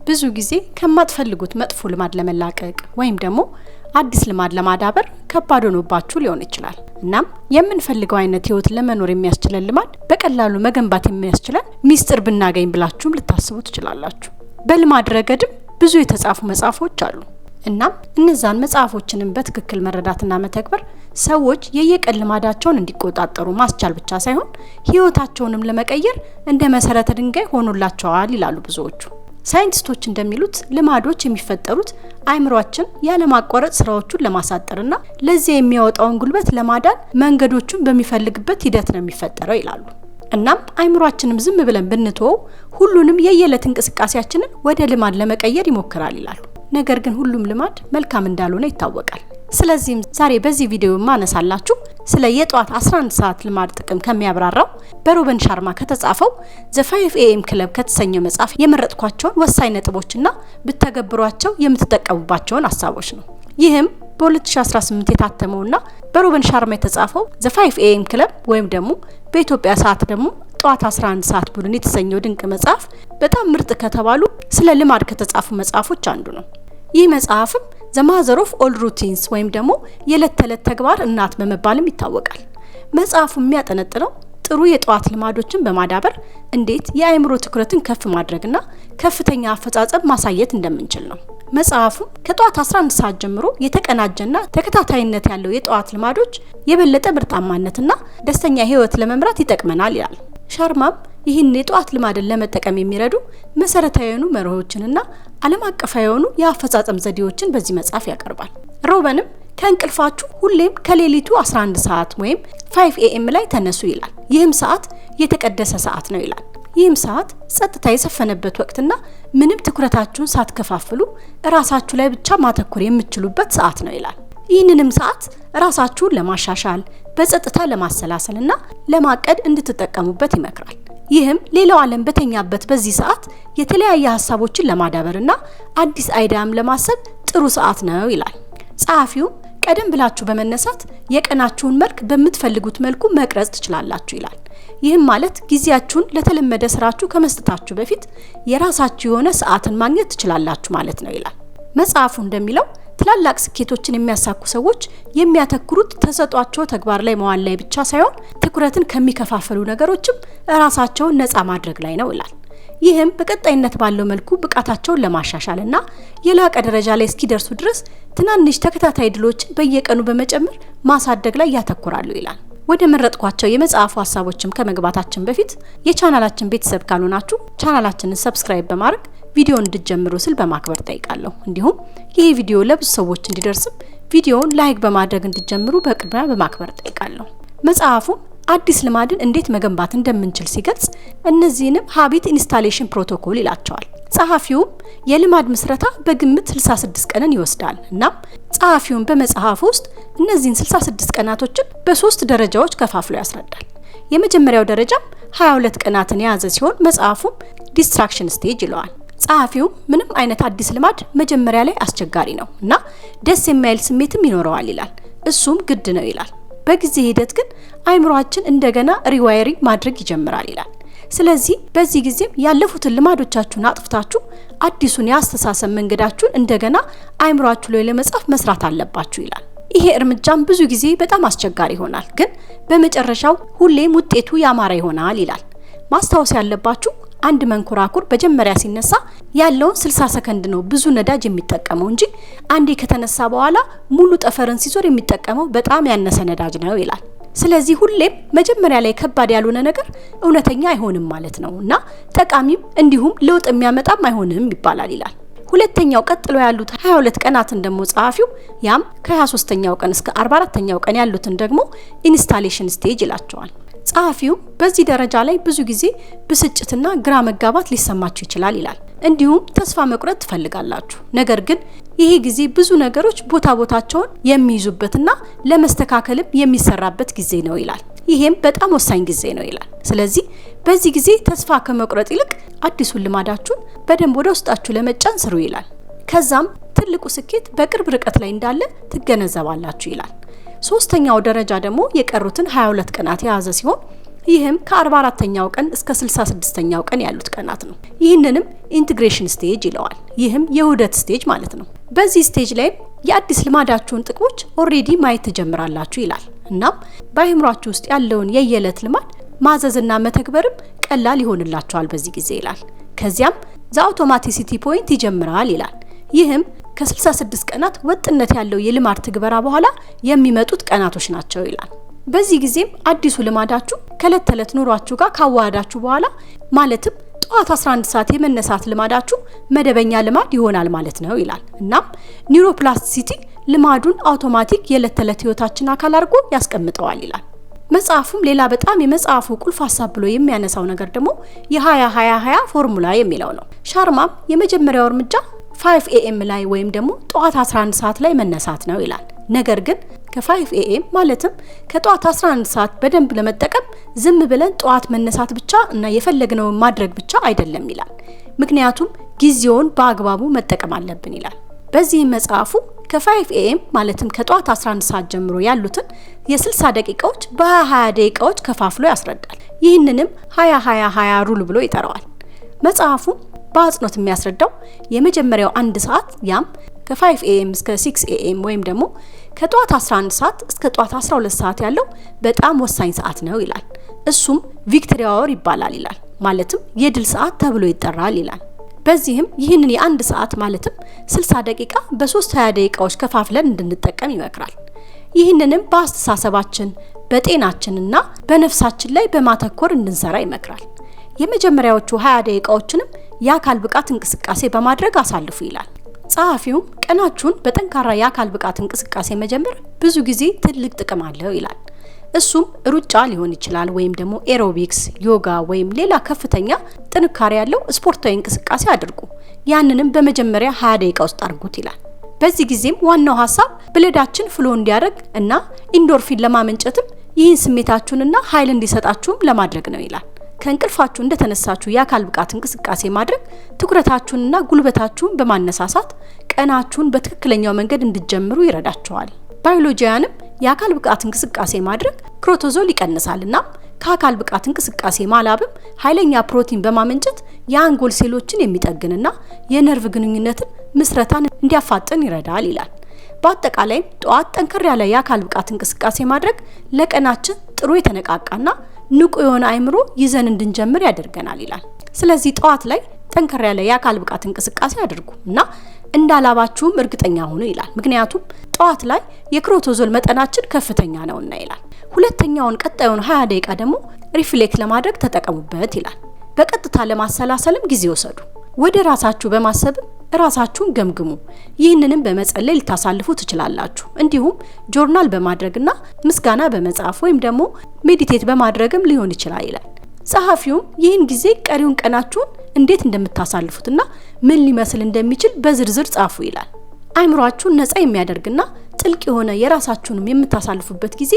ብዙ ጊዜ ከማትፈልጉት መጥፎ ልማድ ለመላቀቅ ወይም ደግሞ አዲስ ልማድ ለማዳበር ከባድ ሆኖባችሁ ሊሆን ይችላል። እናም የምንፈልገው አይነት ህይወት ለመኖር የሚያስችለን ልማድ በቀላሉ መገንባት የሚያስችለን ሚስጥር ብናገኝ ብላችሁም ልታስቡ ትችላላችሁ። በልማድ ረገድም ብዙ የተጻፉ መጽሐፎች አሉ። እናም እነዛን መጽሐፎችንም በትክክል መረዳትና መተግበር ሰዎች የየቀን ልማዳቸውን እንዲቆጣጠሩ ማስቻል ብቻ ሳይሆን ህይወታቸውንም ለመቀየር እንደ መሰረተ ድንጋይ ሆኖላቸዋል ይላሉ ብዙዎቹ። ሳይንቲስቶች እንደሚሉት ልማዶች የሚፈጠሩት አእምሯችን ያለማቋረጥ ስራዎቹን ለማሳጠርና ለዚያ የሚያወጣውን ጉልበት ለማዳን መንገዶቹን በሚፈልግበት ሂደት ነው የሚፈጠረው ይላሉ። እናም አእምሯችንም ዝም ብለን ብንተወው ሁሉንም የየዕለት እንቅስቃሴያችንን ወደ ልማድ ለመቀየር ይሞክራል ይላሉ። ነገር ግን ሁሉም ልማድ መልካም እንዳልሆነ ይታወቃል። ስለዚህም ዛሬ በዚህ ቪዲዮ የማነሳላችሁ ስለ የጠዋት 11 ሰዓት ልማድ ጥቅም ከሚያብራራው በሮበን ሻርማ ከተጻፈው The 5 AM Club ከተሰኘው መጽሐፍ የመረጥኳቸውን ወሳኝ ነጥቦችና ብተገብሯቸው የምትጠቀሙባቸውን ሀሳቦች ነው። ይህም በ2018 የታተመውና በሮበን ሻርማ የተጻፈው The 5 AM Club ወይም ደግሞ በኢትዮጵያ ሰዓት ደግሞ ጠዋት 11 ሰዓት ቡድን የተሰኘው ድንቅ መጽሐፍ በጣም ምርጥ ከተባሉ ስለ ልማድ ከተጻፉ መጽሐፎች አንዱ ነው። ይህ መጽሐፍም The Mother of All Routines ወይም ደግሞ የዕለት ተዕለት ተግባር እናት በመባልም ይታወቃል። መጽሐፉ የሚያጠነጥነው ጥሩ የጠዋት ልማዶችን በማዳበር እንዴት የአእምሮ ትኩረትን ከፍ ማድረግና ከፍተኛ አፈጻጸም ማሳየት እንደምንችል ነው። መጽሐፉም ከጠዋት 11 ሰዓት ጀምሮ የተቀናጀና ተከታታይነት ያለው የጠዋት ልማዶች የበለጠ ምርታማነትና ደስተኛ ህይወት ለመምራት ይጠቅመናል ይላል። ሻርማም ይህን የጠዋት ልማድን ለመጠቀም የሚረዱ መሰረታዊ የሆኑ መርሆችንና ዓለም አቀፋዊ የሆኑ የአፈጻጸም ዘዴዎችን በዚህ መጽሐፍ ያቀርባል። ሮበንም ከእንቅልፋችሁ ሁሌም ከሌሊቱ 11 ሰዓት ወይም 5 AM ላይ ተነሱ ይላል። ይህም ሰዓት የተቀደሰ ሰዓት ነው ይላል። ይህም ሰዓት ጸጥታ የሰፈነበት ወቅትና ምንም ትኩረታችሁን ሳትከፋፍሉ እራሳችሁ ላይ ብቻ ማተኮር የምትችሉበት ሰዓት ነው ይላል። ይህንንም ሰዓት ራሳችሁን ለማሻሻል፣ በጸጥታ ለማሰላሰልና ለማቀድ እንድትጠቀሙበት ይመክራል። ይህም ሌላው ዓለም በተኛበት በዚህ ሰዓት የተለያየ ሀሳቦችን ለማዳበርና አዲስ idea ም ለማሰብ ጥሩ ሰዓት ነው ይላል። ጸሐፊውም ቀደም ብላችሁ በመነሳት የቀናችሁን መልክ በምትፈልጉት መልኩ መቅረጽ ትችላላችሁ ይላል። ይህም ማለት ጊዜያችሁን ለተለመደ ስራችሁ ከመስጠታችሁ በፊት የራሳችሁ የሆነ ሰዓትን ማግኘት ትችላላችሁ ማለት ነው ይላል። መጽሐፉ እንደሚለው ትላላቅ ስኬቶችን የሚያሳኩ ሰዎች የሚያተኩሩት ተሰጧቸው ተግባር ላይ መዋል ላይ ብቻ ሳይሆን ትኩረትን ከሚከፋፈሉ ነገሮችም ራሳቸውን ነፃ ማድረግ ላይ ነው ይላል። ይህም በቀጣይነት ባለው መልኩ ብቃታቸውን ለማሻሻል እና የላቀ ደረጃ ላይ እስኪደርሱ ድረስ ትናንሽ ተከታታይ ድሎችን በየቀኑ በመጨመር ማሳደግ ላይ ያተኩራሉ ይላል። ወደ መረጥኳቸው የመጽሐፉ ሀሳቦችም ከመግባታችን በፊት የቻናላችን ቤተሰብ ካልሆናችሁ ቻናላችንን subscribe በማድረግ ቪዲዮውን እንድትጀምሩ ስል በማክበር ጠይቃለሁ። እንዲሁም ይህ ቪዲዮ ለብዙ ሰዎች እንዲደርስም ቪዲዮውን like በማድረግ እንድትጀምሩ በቅድሚያ በማክበር ጠይቃለሁ። መጽሐፉም አዲስ ልማድን እንዴት መገንባት እንደምንችል ሲገልጽ እነዚህንም habit installation protocol ይላቸዋል። ጸሐፊውም የልማድ ምስረታ በግምት 66 ቀንን ይወስዳል። እናም ጸሐፊውም በመጽሐፉ ውስጥ እነዚህን 66 ቀናቶችን በሶስት ደረጃዎች ከፋፍሎ ያስረዳል። የመጀመሪያው ደረጃም 22 ቀናትን የያዘ ሲሆን መጽሐፉም distraction stage ይለዋል። ጸሐፊውም ምንም አይነት አዲስ ልማድ መጀመሪያ ላይ አስቸጋሪ ነው እና ደስ የማይል ስሜትም ይኖረዋል ይላል። እሱም ግድ ነው ይላል። በጊዜ ሂደት ግን አይምሯችን እንደገና rewiring ማድረግ ይጀምራል ይላል። ስለዚህ በዚህ ጊዜም ያለፉትን ልማዶቻችሁን አጥፍታችሁ አዲሱን የአስተሳሰብ መንገዳችሁን እንደገና አይምሯችሁ ላይ ለመጻፍ መስራት አለባችሁ ይላል። ይሄ እርምጃም ብዙ ጊዜ በጣም አስቸጋሪ ይሆናል፣ ግን በመጨረሻው ሁሌም ውጤቱ ያማረ ይሆናል ይላል። ማስታወስ ያለባችሁ አንድ መንኮራኩር መጀመሪያ ሲነሳ ያለውን 60 ሰከንድ ነው ብዙ ነዳጅ የሚጠቀመው እንጂ አንዴ ከተነሳ በኋላ ሙሉ ጠፈርን ሲዞር የሚጠቀመው በጣም ያነሰ ነዳጅ ነው ይላል። ስለዚህ ሁሌም መጀመሪያ ላይ ከባድ ያልሆነ ነገር እውነተኛ አይሆንም ማለት ነው እና ጠቃሚም እንዲሁም ለውጥ የሚያመጣም አይሆንም ይባላል ይላል። ሁለተኛው ቀጥሎ ያሉት 22 ቀናትን ደግሞ ጸሐፊው ያም ከ23ኛው ቀን እስከ 44ኛው ቀን ያሉትን ደግሞ installation stage ይላቸዋል። ጸሐፊው በዚህ ደረጃ ላይ ብዙ ጊዜ ብስጭትና ግራ መጋባት ሊሰማችሁ ይችላል ይላል። እንዲሁም ተስፋ መቁረጥ ትፈልጋላችሁ። ነገር ግን ይሄ ጊዜ ብዙ ነገሮች ቦታ ቦታቸውን የሚይዙበትና ለመስተካከልም የሚሰራበት ጊዜ ነው ይላል። ይሄም በጣም ወሳኝ ጊዜ ነው ይላል። ስለዚህ በዚህ ጊዜ ተስፋ ከመቁረጥ ይልቅ አዲሱን ልማዳችሁን በደንብ ወደ ውስጣችሁ ለመጫን ስሩ ይላል። ከዛም ትልቁ ስኬት በቅርብ ርቀት ላይ እንዳለ ትገነዘባላችሁ ይላል። ሶስተኛው ደረጃ ደግሞ የቀሩትን 22 ቀናት የያዘ ሲሆን ይህም ከ44ኛው ቀን እስከ 66ኛው ቀን ያሉት ቀናት ነው። ይህንንም integration stage ይለዋል። ይህም የውህደት stage ማለት ነው። በዚህ stage ላይም የአዲስ ልማዳችሁን ጥቅሞች already ማየት ትጀምራላችሁ ይላል። እናም በአእምሯችሁ ውስጥ ያለውን የየዕለት ልማድ ማዘዝና መተግበርም ቀላል ይሆንላችኋል በዚህ ጊዜ ይላል። ከዚያም the automaticity point ይጀምራል ይላል። ይህም ከ66 ቀናት ወጥነት ያለው የልማድ ትግበራ በኋላ የሚመጡት ቀናቶች ናቸው ይላል። በዚህ ጊዜም አዲሱ ልማዳችሁ ከእለት ተዕለት ኑሯችሁ ጋር ካዋሃዳችሁ በኋላ፣ ማለትም ጠዋት 11 ሰዓት የመነሳት ልማዳችሁ መደበኛ ልማድ ይሆናል ማለት ነው ይላል። እናም neuroplasticity ልማዱን አውቶማቲክ የዕለት ተዕለት ህይወታችን አካል አድርጎ ያስቀምጠዋል ይላል። መጽሐፉም ሌላ በጣም የመጽሐፉ ቁልፍ ሀሳብ ብሎ የሚያነሳው ነገር ደግሞ የ20 20 20 ፎርሙላ የሚለው ነው። ሻርማም የመጀመሪያው እርምጃ 5 AM ላይ ወይም ደግሞ ጠዋት 11 ሰዓት ላይ መነሳት ነው ይላል። ነገር ግን ከ5 AM ማለትም ከጠዋት 11 ሰዓት በደንብ ለመጠቀም ዝም ብለን ጠዋት መነሳት ብቻ እና የፈለግነውን ማድረግ ብቻ አይደለም ይላል። ምክንያቱም ጊዜውን በአግባቡ መጠቀም አለብን ይላል። በዚህም መጽሐፉ ከ5 AM ማለትም ከጠዋት 11 ሰዓት ጀምሮ ያሉትን የ60 ደቂቃዎች በ20 ደቂቃዎች ከፋፍሎ ያስረዳል። ይህንንም 20 20 20 rule ብሎ ይጠራዋል። መጽሐፉ በአጽንኦት የሚያስረዳው የመጀመሪያው አንድ ሰዓት፣ ያም ከ5 AM እስከ 6 AM ወይም ደግሞ ከጠዋት 11 ሰዓት እስከ ጠዋት 12 ሰዓት ያለው በጣም ወሳኝ ሰዓት ነው ይላል። እሱም victory hour ይባላል ይላል። ማለትም የድል ሰዓት ተብሎ ይጠራል ይላል። በዚህም ይህንን የአንድ ሰዓት ማለትም 60 ደቂቃ በ3 20 ደቂቃዎች ከፋፍለን እንድንጠቀም ይመክራል። ይህንንም በአስተሳሰባችን፣ በጤናችንና በነፍሳችን ላይ በማተኮር እንድንሰራ ይመክራል። የመጀመሪያዎቹ 20 ደቂቃዎችንም የአካል ብቃት እንቅስቃሴ በማድረግ አሳልፉ ይላል። ጸሐፊውም ቀናችሁን በጠንካራ የአካል ብቃት እንቅስቃሴ መጀመር ብዙ ጊዜ ትልቅ ጥቅም አለው ይላል። እሱም ሩጫ ሊሆን ይችላል ወይም ደግሞ aerobics፣ ዮጋ ወይም ሌላ ከፍተኛ ጥንካሬ ያለው ስፖርታዊ እንቅስቃሴ አድርጉ። ያንንም በመጀመሪያ 20 ደቂቃ ውስጥ አድርጉት ይላል። በዚህ ጊዜም ዋናው ሀሳብ blood ኣችን flow እንዲያደርግ እና endorphin ለማመንጨትም ይህን ስሜታችሁንና ኃይል እንዲሰጣችሁም ለማድረግ ነው ይላል። ከእንቅልፋችሁ እንደተነሳችሁ የአካል ብቃት እንቅስቃሴ ማድረግ ትኩረታችሁንና ጉልበታችሁን በማነሳሳት ቀናችሁን በትክክለኛው መንገድ እንድትጀምሩ ይረዳችኋል። ባዮሎጂያንም የአካል ብቃት እንቅስቃሴ ማድረግ cortisol ይቀንሳል፣ እና ከአካል ብቃት እንቅስቃሴ ማላብም ኃይለኛ ፕሮቲን በማመንጨት የአንጎል ሴሎችን የሚጠግንና የነርቭ ግንኙነትን ምስረታን እንዲያፋጥን ይረዳል ይላል። በአጠቃላይም ጠዋት ጠንከር ያለ የአካል ብቃት እንቅስቃሴ ማድረግ ለቀናችን ጥሩ የተነቃቃና ንቁ የሆነ አእምሮ ይዘን እንድንጀምር ያደርገናል ይላል። ስለዚህ ጠዋት ላይ ጠንከር ያለ የአካል ብቃት እንቅስቃሴ አድርጉ እና እንዳላባችሁም እርግጠኛ ሁኑ ይላል። ምክንያቱም ጠዋት ላይ የ cortisol መጠናችን ከፍተኛ ነውና ይላል። ሁለተኛውን ቀጣዩን 20 ደቂቃ ደግሞ reflect ለማድረግ ተጠቀሙበት ይላል። በቀጥታ ለማሰላሰልም ጊዜ ወሰዱ። ወደ ራሳችሁ በማሰብም ራሳችሁን ገምግሙ። ይህንንም በመጸለይ ልታሳልፉ ትችላላችሁ። እንዲሁም ጆርናል በማድረግና ምስጋና በመጻፍ ወይም ደግሞ meditate በማድረግም ሊሆን ይችላል ይላል። ጸሐፊውም ይህን ጊዜ ቀሪውን ቀናችሁን እንዴት እንደምታሳልፉትና ምን ሊመስል እንደሚችል በዝርዝር ጻፉ ይላል። አእምሯችሁን ነፃ የሚያደርግና ጥልቅ የሆነ የራሳችሁንም የምታሳልፉበት ጊዜ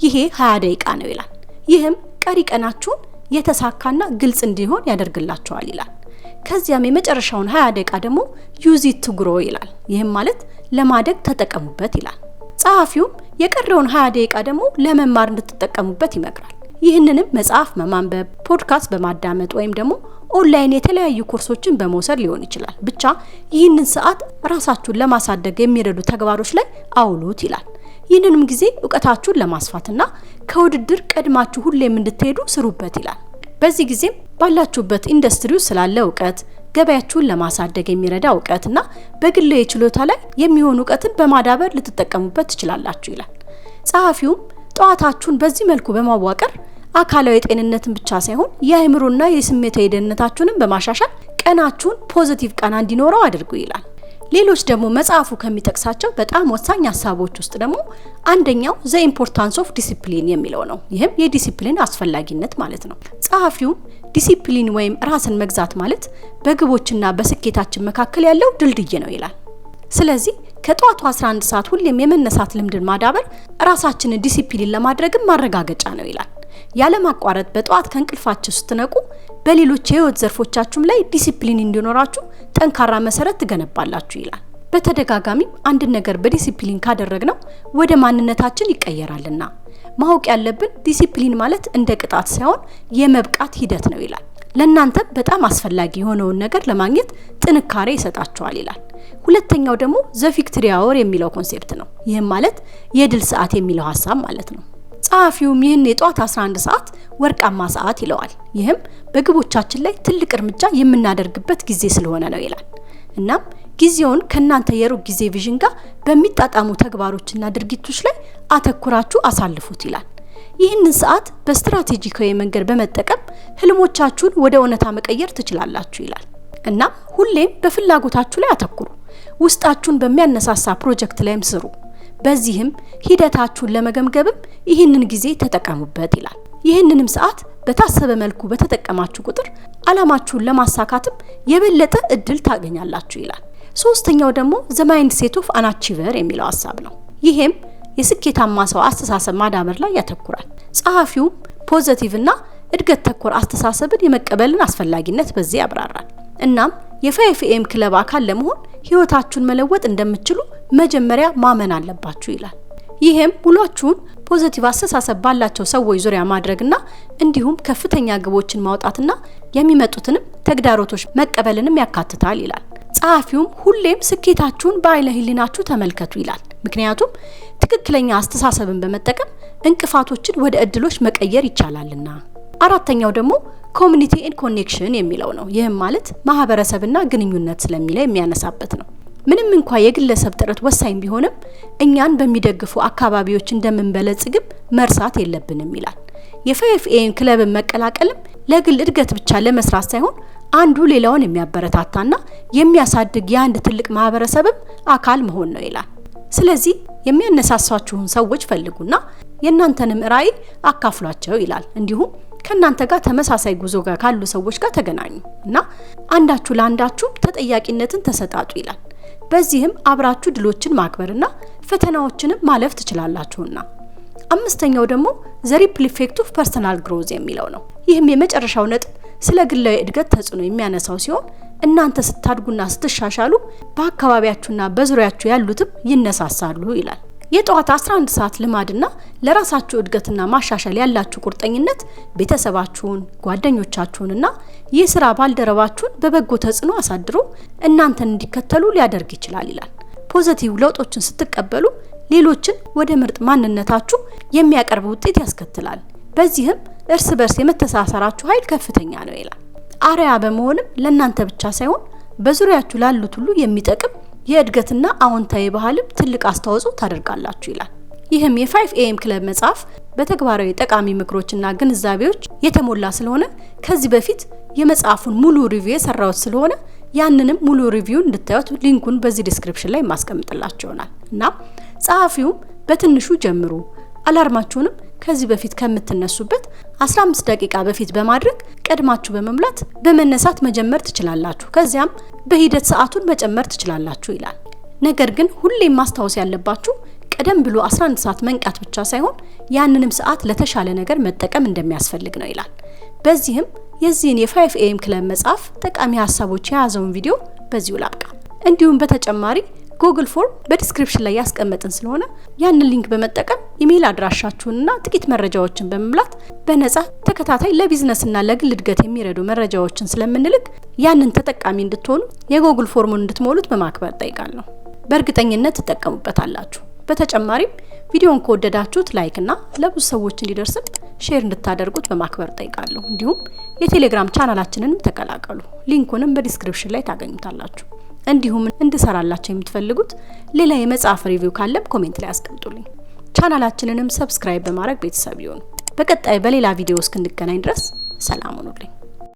ይሄ 20 ደቂቃ ነው ይላል። ይህም ቀሪ ቀናችሁን የተሳካና ግልጽ እንዲሆን ያደርግላችኋል ይላል። ከዚያም የመጨረሻውን 20 ደቂቃ ደግሞ use it to grow ይላል። ይህም ማለት ለማደግ ተጠቀሙበት ይላል። ጸሐፊውም የቀረውን 20 ደቂቃ ደግሞ ለመማር እንድትጠቀሙበት ይመክራል። ይህንንም መጽሐፍ በማንበብ፣ ፖድካስት በማዳመጥ ወይም ደግሞ ኦንላይን የተለያዩ ኮርሶችን በመውሰድ ሊሆን ይችላል። ብቻ ይህንን ሰዓት ራሳችሁን ለማሳደግ የሚረዱ ተግባሮች ላይ አውሉት ይላል። ይህንንም ጊዜ እውቀታችሁን ለማስፋትና ከውድድር ቀድማችሁ ሁሌም እንድትሄዱ ስሩበት ይላል። በዚህ ጊዜም ባላችሁበት ኢንዱስትሪ ውስጥ ስላለ እውቀት፣ ገበያችሁን ለማሳደግ የሚረዳ እውቀትና በግል የችሎታ ላይ የሚሆን እውቀትን በማዳበር ልትጠቀሙበት ትችላላችሁ ይላል። ጸሐፊውም ጠዋታችሁን በዚህ መልኩ በማዋቀር አካላዊ ጤንነትን ብቻ ሳይሆን የአእምሮና የስሜታዊ ደህንነታችሁንም በማሻሻል ቀናችሁን positive ቃና እንዲኖረው አድርጉ ይላል። ሌሎች ደግሞ መጽሐፉ ከሚጠቅሳቸው በጣም ወሳኝ ሀሳቦች ውስጥ ደግሞ አንደኛው the importance of discipline የሚለው ነው። ይህም የዲሲፕሊን አስፈላጊነት ማለት ነው። ጸሐፊውም ዲሲፕሊን ወይም ራስን መግዛት ማለት በግቦችና በስኬታችን መካከል ያለው ድልድይ ነው ይላል። ስለዚህ ከጠዋቱ 11 ሰዓት ሁሌም የመነሳት ልምድን ማዳበር ራሳችንን ዲሲፕሊን ለማድረግም ማረጋገጫ ነው ይላል። ያለማቋረጥ በጠዋት ከእንቅልፋችሁ ስትነቁ በሌሎች የህይወት ዘርፎቻችሁም ላይ ዲሲፕሊን እንዲኖራችሁ ጠንካራ መሰረት ትገነባላችሁ ይላል። በተደጋጋሚም አንድን ነገር በዲሲፕሊን ካደረግነው ወደ ማንነታችን ይቀየራልና ማወቅ ያለብን ዲሲፕሊን ማለት እንደ ቅጣት ሳይሆን የመብቃት ሂደት ነው ይላል። ለእናንተ በጣም አስፈላጊ የሆነውን ነገር ለማግኘት ጥንካሬ ይሰጣችኋል ይላል። ሁለተኛው ደግሞ the victory hour የሚለው concept ነው። ይህም ማለት የድል ሰዓት የሚለው ሀሳብ ማለት ነው። ጸሐፊውም ይህን የጠዋት 11 ሰዓት ወርቃማ ሰዓት ይለዋል። ይህም በግቦቻችን ላይ ትልቅ እርምጃ የምናደርግበት ጊዜ ስለሆነ ነው ይላል። እናም ጊዜውን ከእናንተ የሩቅ ጊዜ vision ጋር በሚጣጣሙ ተግባሮችና ድርጊቶች ላይ አተኩራችሁ አሳልፉት ይላል። ይህንን ሰዓት በስትራቴጂካዊ መንገድ በመጠቀም ህልሞቻችሁን ወደ እውነታ መቀየር ትችላላችሁ ይላል። እናም ሁሌም በፍላጎታችሁ ላይ አተኩሩ። ውስጣችሁን በሚያነሳሳ ፕሮጀክት ላይም ስሩ። በዚህም ሂደታችሁን ለመገምገብም ይህንን ጊዜ ተጠቀሙበት ይላል። ይህንንም ሰዓት በታሰበ መልኩ በተጠቀማችሁ ቁጥር አላማችሁን ለማሳካትም የበለጠ እድል ታገኛላችሁ ይላል። ሶስተኛው ደግሞ the mindset of an achiever የሚለው ሀሳብ ነው። ይሄም የስኬታማ ሰው አስተሳሰብ ማዳበር ላይ ያተኩራል። ጸሐፊውም positive እና እድገት ተኮር አስተሳሰብን የመቀበልን አስፈላጊነት በዚህ ያብራራል። እናም የ 5 AM Club አካል ለመሆን ህይወታችሁን መለወጥ እንደምትችሉ መጀመሪያ ማመን አለባችሁ ይላል። ይህም ውሏችሁን positive አስተሳሰብ ባላቸው ሰዎች ዙሪያ ማድረግና እንዲሁም ከፍተኛ ግቦችን ማውጣትና የሚመጡትንም ተግዳሮቶች መቀበልንም ያካትታል ይላል። ጸሐፊውም ሁሌም ስኬታችሁን በአይነ ህሊናችሁ ተመልከቱ ይላል። ምክንያቱም ትክክለኛ አስተሳሰብን በመጠቀም እንቅፋቶችን ወደ እድሎች መቀየር ይቻላልና። አራተኛው ደግሞ community and connection የሚለው ነው። ይህም ማለት ማህበረሰብና ግንኙነት ስለሚለው የሚያነሳበት ነው። ምንም እንኳ የግለሰብ ጥረት ወሳኝ ቢሆንም እኛን በሚደግፉ አካባቢዎች እንደምንበለጽግም መርሳት የለብንም ይላል። የ 5 AM Club ን መቀላቀልም ለግል እድገት ብቻ ለመስራት ሳይሆን አንዱ ሌላውን የሚያበረታታና የሚያሳድግ የአንድ ትልቅ ማህበረሰብም አካል መሆን ነው ይላል። ስለዚህ የሚያነሳሷችሁን ሰዎች ፈልጉና የእናንተንም ራዕይ አካፍሏቸው ይላል። እንዲሁም ከእናንተ ጋር ተመሳሳይ ጉዞ ጋር ካሉ ሰዎች ጋር ተገናኙ እና አንዳችሁ ለአንዳችሁ ተጠያቂነትን ተሰጣጡ ይላል። በዚህም አብራችሁ ድሎችን ማክበርና ፈተናዎችንም ማለፍ ትችላላችሁና። አምስተኛው ደግሞ the ripple effect of personal growth የሚለው ነው። ይህም የመጨረሻው ነጥብ ስለ ግላዊ እድገት ተጽዕኖ የሚያነሳው ሲሆን እናንተ ስታድጉና ስትሻሻሉ በአካባቢያችሁና በዙሪያችሁ ያሉትም ይነሳሳሉ ይላል። የጠዋት 11 ሰዓት ልማድና ለራሳችሁ እድገትና ማሻሻል ያላችሁ ቁርጠኝነት ቤተሰባችሁን፣ ጓደኞቻችሁንና የስራ ባልደረባችሁን በበጎ ተጽዕኖ አሳድሮ እናንተን እንዲከተሉ ሊያደርግ ይችላል ይላል። positive ለውጦችን ስትቀበሉ ሌሎችን ወደ ምርጥ ማንነታችሁ የሚያቀርብ ውጤት ያስከትላል። በዚህም እርስ በርስ የመተሳሰራችሁ ኃይል ከፍተኛ ነው ይላል። አርአያ በመሆንም ለእናንተ ብቻ ሳይሆን በዙሪያችሁ ላሉት ሁሉ የሚጠቅም የእድገትና አዎንታዊ ባህልም ትልቅ አስተዋጽኦ ታደርጋላችሁ ይላል። ይህም የ 5 AM Club መጽሐፍ በተግባራዊ ጠቃሚ ምክሮችና ግንዛቤዎች የተሞላ ስለሆነ ከዚህ በፊት የመጽሐፉን ሙሉ review የሰራሁት ስለሆነ ያንንም ሙሉ review እንድታዩት link ኡን በዚህ description ላይ ማስቀምጥላችሁ ይሆናል። እና ጸሐፊውም በትንሹ ጀምሩ፣ alarm ኣችሁንም ከዚህ በፊት ከምትነሱበት 15 ደቂቃ በፊት በማድረግ ቀድማችሁ በመሙላት በመነሳት መጀመር ትችላላችሁ። ከዚያም በሂደት ሰዓቱን መጨመር ትችላላችሁ ይላል። ነገር ግን ሁሌም ማስታወስ ያለባችሁ ቀደም ብሎ 11 ሰዓት መንቃት ብቻ ሳይሆን ያንንም ሰዓት ለተሻለ ነገር መጠቀም እንደሚያስፈልግ ነው ይላል። በዚህም የዚህን የ 5 AM Club መጽሐፍ ጠቃሚ ሀሳቦች የያዘውን ቪዲዮ በዚሁ ላብቃ። እንዲሁም በተጨማሪ Google Form በ description ላይ ያስቀመጥን ስለሆነ ያንን link በመጠቀም ኢሜይል አድራሻችሁንና ጥቂት መረጃዎችን በመሙላት በነጻ ተከታታይ ለቢዝነስና ለግል እድገት የሚረዱ መረጃዎችን ስለምንልክ ያንን ተጠቃሚ እንድትሆኑ የ Google Form ኡን እንድትሞሉት በማክበር ጠይቃለሁ። በእርግጠኝነት ትጠቀሙበታላችሁ። በተጨማሪም ቪዲዮን ከወደዳችሁት like እና ለብዙ ሰዎች እንዲደርስም share እንድታደርጉት በማክበር ጠይቃለሁ። እንዲሁም የቴሌግራም ቻናላችንንም ተቀላቀሉ። link ኡንም በ description ላይ ታገኙታላችሁ። እንዲሁም እንድሰራላችሁ የምትፈልጉት ሌላ የመጽሐፍ review ካለም comment ላይ አስቀምጡልኝ። ቻናላችንንም subscribe በማድረግ ቤተሰብ ይሁኑ። በቀጣይ በሌላ ቪዲዮ እስክንገናኝ ድረስ ሰላም ሁኑልኝ።